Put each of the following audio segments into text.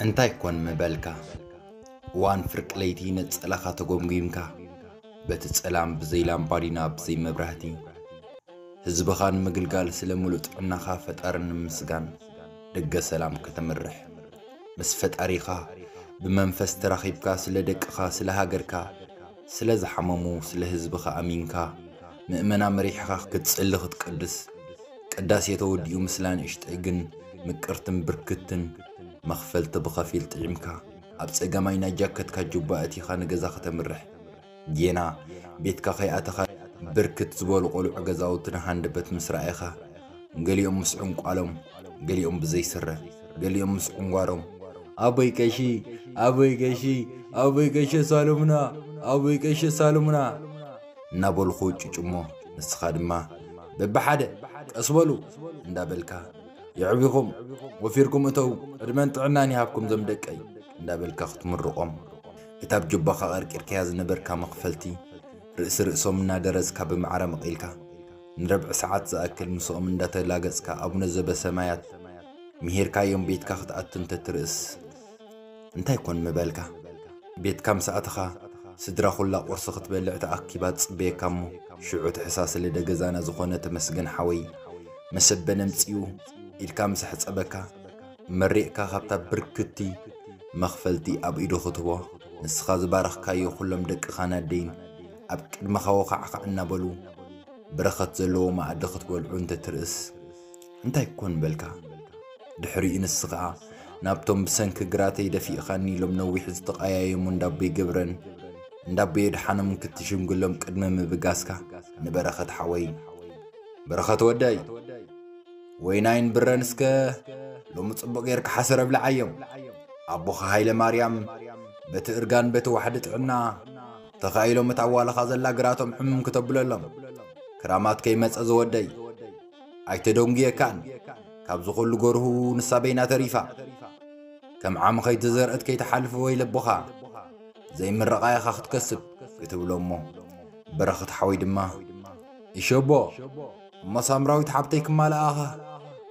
እንታይ ኮን ምበልካ? እዋን ፍርቂ ለይቲ ነጸላኻ ተጎምጒምካ፣ በቲ ጸላም ብዘይ ላምባዲና ብዘይ መብራህቲ፣ ህዝብኻ ንምግልጋል ስለ ምሉእ ጥዕናኻ ፈጣሪ ንምስጋን ደገ ሰላም ከተምርሕ፣ ምስ ፈጣሪኻ ብመንፈስ ተራኺብካ ስለ ደቅኻ፣ ስለ ሃገርካ፣ ስለ ዝሓመሙ፣ ስለ ህዝብኻ ኣሚንካ ምእመና መሪሕኻ ክትጽሊ ክትቅድስ፣ ቅዳሴ ተወዲኡ ምስላ ንእሽተይ ግን ምቅርትን ብርክትን መኽፈልቲ ብኸፊል ጥዒምካ፣ ኣብ ጸጋማይ ናይ ጃከትካ ጁባ ኣእቲኻ ንገዛ ከተምርሕ፣ ጌና ቤትካ ከይኣተኻ ብርክት ዝበሉ ቆልዑ ገዛውቲ ንሃንደበት ምስ ረኣኻ፣ ገሊኦም ምስ ዕንቋሎም፣ ገሊኦም ብዘይ ስረ፣ ገሊኦም ምስ ዕንጓሮም፣ ኣቦይ ቀሺ፣ ኣቦይ ቀሺ፣ ኣቦይ ቀሺ ሳሎምና፣ ኣቦይ ቀሺ ሳሎምና እናበሉ ክውጭጩ እሞ፣ ንስኻ ድማ በብሓደ ቀስ በሉ እንዳበልካ፣ የዕቢኹም፣ ወፊርኩም እተው፣ ዕድመን ጥዕናን ይሃብኩም ዞም ደቀይ እንዳበልካ ክትምርቖም፣ እታ ኣብ ጁባኻ ቀርቂርካያ ዝነበርካ መኽፈልቲ ርእሲ ርእሶም እናደረዝካ ብማዕረ መቒልካ፣ ንረብዒ ሰዓት ዝኣክል ምስኦም እንዳተላገጽካ ኣቡነ ዘበሰማያት ምሂርካዮም ቤትካ ክትኣቱ እንተትርእስ፣ እንታይ ኮን ምበልካ? ቤትካ ምስ ኣተኻ፣ ስድራ ኩላ ቁርሲ ክትበልዕ ተኣኪባ ትጽበየካ እሞ፣ ሽዑ እቲ ሕሳስ ልደ ገዛና ዝኾነ ተመስገን ሓወይ፣ መሰበነ ምጺኡ ኢድካ ምስ ኣሕጸበካ፣ መሪቕካ ካብታ ብርክቲ መኽፈልቲ ኣብ ኢዱ ክትቦ፣ ንስኻ ዝባረኽካዮ ኩሎም ደቅኻን ኣደይን ኣብ ቅድመኻ ወኻዕኻዕ እናበሉ፣ በረኸት ዘለዎ መኣዲ ክትበልዑ እንተትርእስ፣ እንታይ ኮን በልካ? ድሕሪኡ ንስኻ ናብቶም ብሰንኪ ግራተይ ደፊእኻኒ ኢሎም ነዊሕ ዝተቐያየሙ እንዳቦይ ገብረን እንዳቦይ ኣድሓኖምን ክትሽምግሎም ቅድሚ ምብጋስካ፣ ንበረኸት ሓወይ፣ በረኸት ወደይ፣ ወይናይን ብረን እስከ ሎሚ ጽቡቕ ጌርካ ሓሰር ኣብልዓዮም። ኣቦኻ ሃይለ ማርያም በቲ እርጋን በቲ ዋሕዲ ጥዕና ተኻኢሎም እታ ኣዋልኻ ዘላ ግራቶም ሕምም ክተብለሎም። ክራማት ከይመጸ ዝወደይ፣ ኣይተደንጉየካን። ካብዚ ኩሉ ጎርሁ ንሳ በይና ተሪፋ። ከም ዓሚ ከይተዘርአት ከይትሓልፍ ወይ ለቦኻ ዘይምረቓ ኢኻ ክትከስብ ክትብሎ እሞ፣ በረኸት ሓወይ ድማ፣ እሸቦ፣ እሞ ሳምራዊት ሓብተይ ክማልኣኻ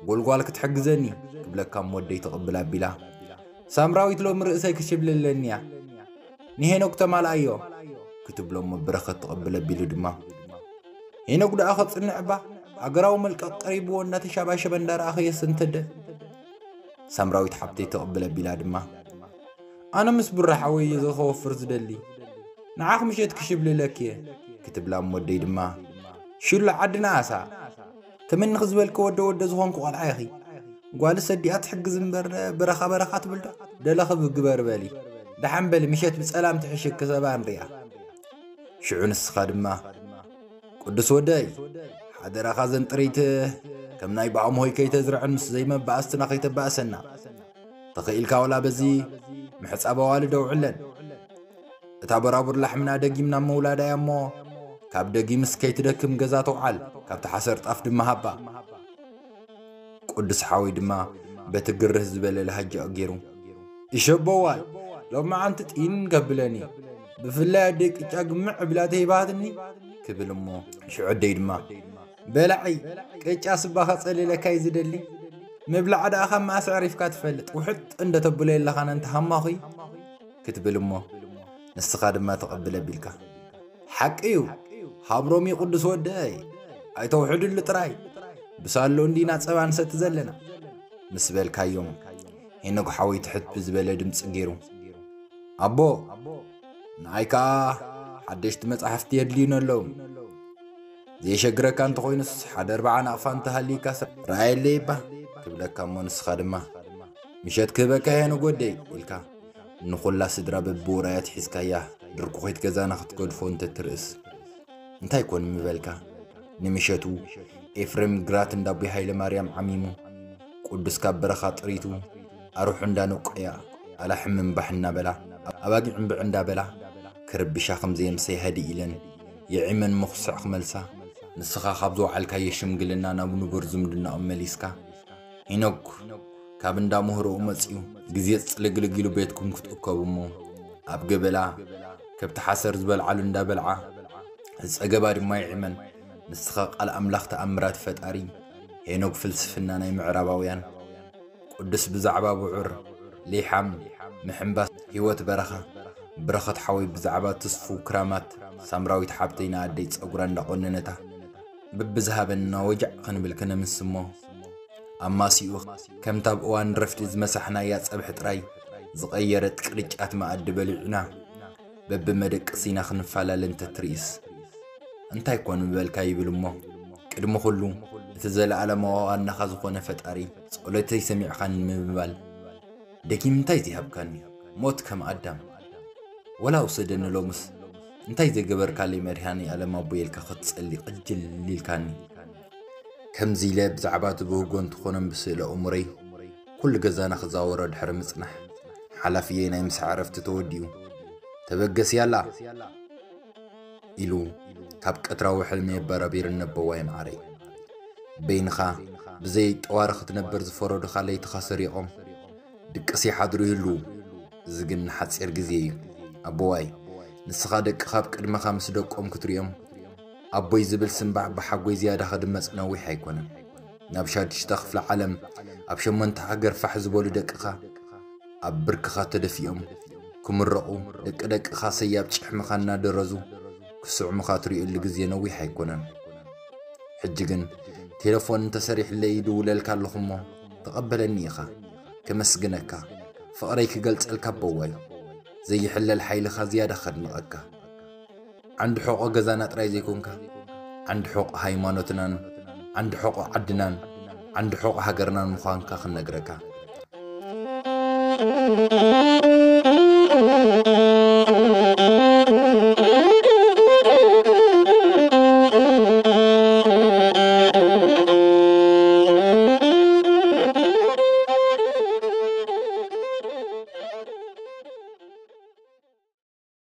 ጎልጓል ክትሕግዘኒ ክብለካ እሞ ወደይ ትቕብል ኣቢላ፣ ሳምራዊት ሎሚ ርእሰይ ክሽብልለኒ እያ፣ ንሄኖክ ተማልኣዮ ክትብሎ እሞ በረኸት ትቕብል ኣቢሉ ድማ፣ ሄኖክ ደኣ ከጽንዕ እባ ሃገራዊ መልቀቕ ቀሪብዎ እንዳተሻባሸበ እንዳረኣኸየስ እንተደ። ሳምራዊት ሓብተይ ትቕብል ኣቢላ ድማ፣ ኣነ ምስ ብራ ሓወይ እየ ከወፍር ዝደሊ፣ ንዓኽ ምሸት ክሽብልለኪ እየ ክትብላ እሞ ወደይ ድማ፣ ሽሉ ዓድና ኣሳ፣ ተመኒኺ ዝበልኪ ወደ ወደ ዝኾንኩ ቆልዓ ኢኺ፣ ጓልስ ኣዲኣ ትሕግዝ እምበር በረኻ በረኻ ትብል ዶ? ደለኺ ግበር በሊ፣ ደሓን በሊ ምሸት ብጸላም ትሕሽኪ ሰባ ንሪኣ። ሽዑ ንስኻ ድማ፣ ቅዱስ ወደይ፣ ሓደራኻ ዘን ጥሪት ከም ናይ ብኣምሆይ ከይተዝርዐን ምስ ዘይመባእስትና ከይተባእሰና፣ ተኽኢልካ ወላ በዚ ምሕጻብ ኣዋልድ ኣውዕለን። እታ በራቡር ላሕምና ደጊም ናብ ምውላዳ እያ እሞ፣ ካብ ደጊምስ ከይትደክም ገዛ ተውዓል፣ ካብቲ ሓሰር ጣፍ ድማ ሃባ። ቅዱስ ሓወይ ድማ በቲ ግርህ ዝበለ ለሃጃኡ ገይሩ፣ "እሸቦዋይ፣ ሎማዓንቲ ጢን ከብለኒ፣ ብፍላይ ኣደይ ቅጫ ግምዕ እብላ ተሂባትኒ" ክብል እሞ፣ ሽዑ ኣደይ ድማ፣ "በላዒ ቅጫ ስባ ከጸልለካ እዩ ዝደሊ፣ ምብላዕ ደኣ ካብ መኣስ ኣዕሪፍካ ትፈልጥ፣ ውሕጥ እንደ ተብሎ የለኻን ኣንቲ ሃማኹይ" ክትብል እሞ፣ ንስኻ ድማ ተቐብል ኣቢልካ፣ "ሓቂ እዩ፣ ሃብሮም እዩ ቅዱስ ወደይ፣ ኣይተውሕድሉ ጥራይ፣ ብሳሎ እንዲና ጸባ ንሰቲ ዘለና" ምስ በልካዮም፣ ሄኖክ ሓወይ ትሕት ብዝበለ ድምጺ ገይሩ፣ "ኣቦ፣ ንኣይ ከኣ ሓደሽቲ መጻሕፍቲ የድልዩኒ ኣለዉ። ዘየሸግረካ እንተኾይኑስ ሓደ ኣርብዓ ናቕፋ እንተሃልዩካስ ረኣየለይ እባ" ክብለካ እሞ ንስኻ ድማ፣ "ምሸት ክህበካ እየ ሄኖክ ወደይ" ኢልካ ንኹላ ስድራ በብውራያት ሒዝካያ ድርኩኺት ገዛና ክትገድፎ እንተትርእስ፣ እንታይ ኮን ምበልካ? ንምሸቱ ኤፍሬም ግራት እንዳቦይ ሃይለ ማርያም ዓሚሙ፣ ቅዱስ ካብ በረኻ ጥሪቱ ኣርሑ እንዳነቆያ፣ ኣላሕም እምባሕ እናበላ፣ ኣባጊዕ እምብዕ እንዳበላ፣ ክርብሻ ከም ዘየምሰይ ሃድእ ኢለን የዒመን መኹስዕ ክመልሳ፣ ንስኻ ካብ ዝወዓልካዮ ሽምግልና ናብ ንቡር ዝምድናኦም መሊስካ፣ ሄኖክ ካብ እንዳ ምህሮኡ መጺኡ፣ ግዜ ጽልግልግ ኢሉ ቤትኩም ክትእከቡ እሞ፣ ኣብ ገበላ ከብቲ ሓሰር ዝበልዓሉ እንዳበልዓ፣ ዝጸገባ ድማ ይዕመን። ንስኻ ቃል ኣምላኽ ተኣምራት ፈጣሪ፣ ሄኖክ ፍልስፍና ናይ ምዕራባውያን፣ ቅዱስ ብዛዕባ ብዑር፣ ሊሓም ምሕምባስ ህይወት በረኻ። ብረኸት ሓወይ ብዛዕባ ትስፉው ክራማት ሳምራዊት ሓብተይ ንኣደይ ጸጉራ እንዳቖነነታ ብብዝሃበና ወጃዕ ክንብል ከነምስ እሞ፣ ኣማሲኡ ከምታ ኣብ እዋን ረፍዲ ዝመሳሕናያ ጸብሒ ጥራይ ዝቐየረት ቅርጫት መኣዲ በሊዕና በብመደቅሲና ክንፈላለ እንተትርእስ፣ እንታይ ኮን ምበልካ ይብል እሞ፣ ቅድሚ ኩሉ እቲ ዘለኣለማዊ ዋናኻ ዝኾነ ፈጣሪ ጸሎተይ ሰሚዕኻኒ ንምባል፣ ደጊም እንታይ ዘይሃብካኒ፣ ሞት ከም ኣዳም። ወላ ውሰደኒ ሎምስ እንታይ ዘይገበርካለይ መድሃኒ ኣለም ኣቦይ ኢልካ ክትጸሊ ቅጅል ኢልካኒ። ከምዚ ኢለ ብዛዕባ እቲ ብህጎ እንትኾኖም ብስእለ እሙረይ ኩሉ ገዛና ክዛወሮ ድሕሪ ምጽናሕ፣ ሓላፍየይ ናይ ምሳሕ ዕረፍቲ ተወዲኡ፣ "ተበገስ ያላ!" ኢሉ ካብ ቀትራዊ ሕልሚ የበራቢርኒ ኣቦዋይ መዓረይ። በይንኻ ብዘይ ጠዋሪ ክትነብር ዝፈረዱኻ ለይትኻ ሰሪቖም ድቅስ ይሓድሩ ይህልዉ። እዚ ግን ንሓጺር ግዜ እዩ። ኣቦዋይ፣ ንስኻ ደቅኻ ኣብ ቅድመኻ ምስ ደቆም ክትሪኦም፣ ኣቦይ ዝብል ስምባዕ ብሓጎይ ዝያዳ ክድመጽ ነዊሕ ኣይኮነን። ናብ ሻዱሽተ ክፍለ ዓለም ኣብ ሸሞንተ ሃገር ፋሕ ዝበሉ ደቅኻ ኣብ ብርክኻ ተደፊኦም ክምረቑ፣ ደቂ ደቅኻ ሰያብ ጭሕምኻ እናደረዙ ክስዕሙኻ ትሪእሉ ግዜ ነዊሕ ኣይኮነን። ሕጂ ግን ቴሌፎን እንተሰሪሕለይ ይድውለልካ ኣለኹ እሞ ተቐበለኒ ኢኻ። ከመስግነካ፣ ፍቕረይ ክገልጸልካ ኣቦዋይ፣ ዘይሕለል ሓይልኻ ዝያዳ ከድንቐካ። ዓንዲ ሕቖ ገዛና ጥራይ ዘይኮንካ፣ ዓንዲ ሕቖ ሃይማኖትናን ዓንዲ ሕቖ ዓድናን ዓንዲ ሕቖ ሃገርናን ምዃንካ ክንነግረካ።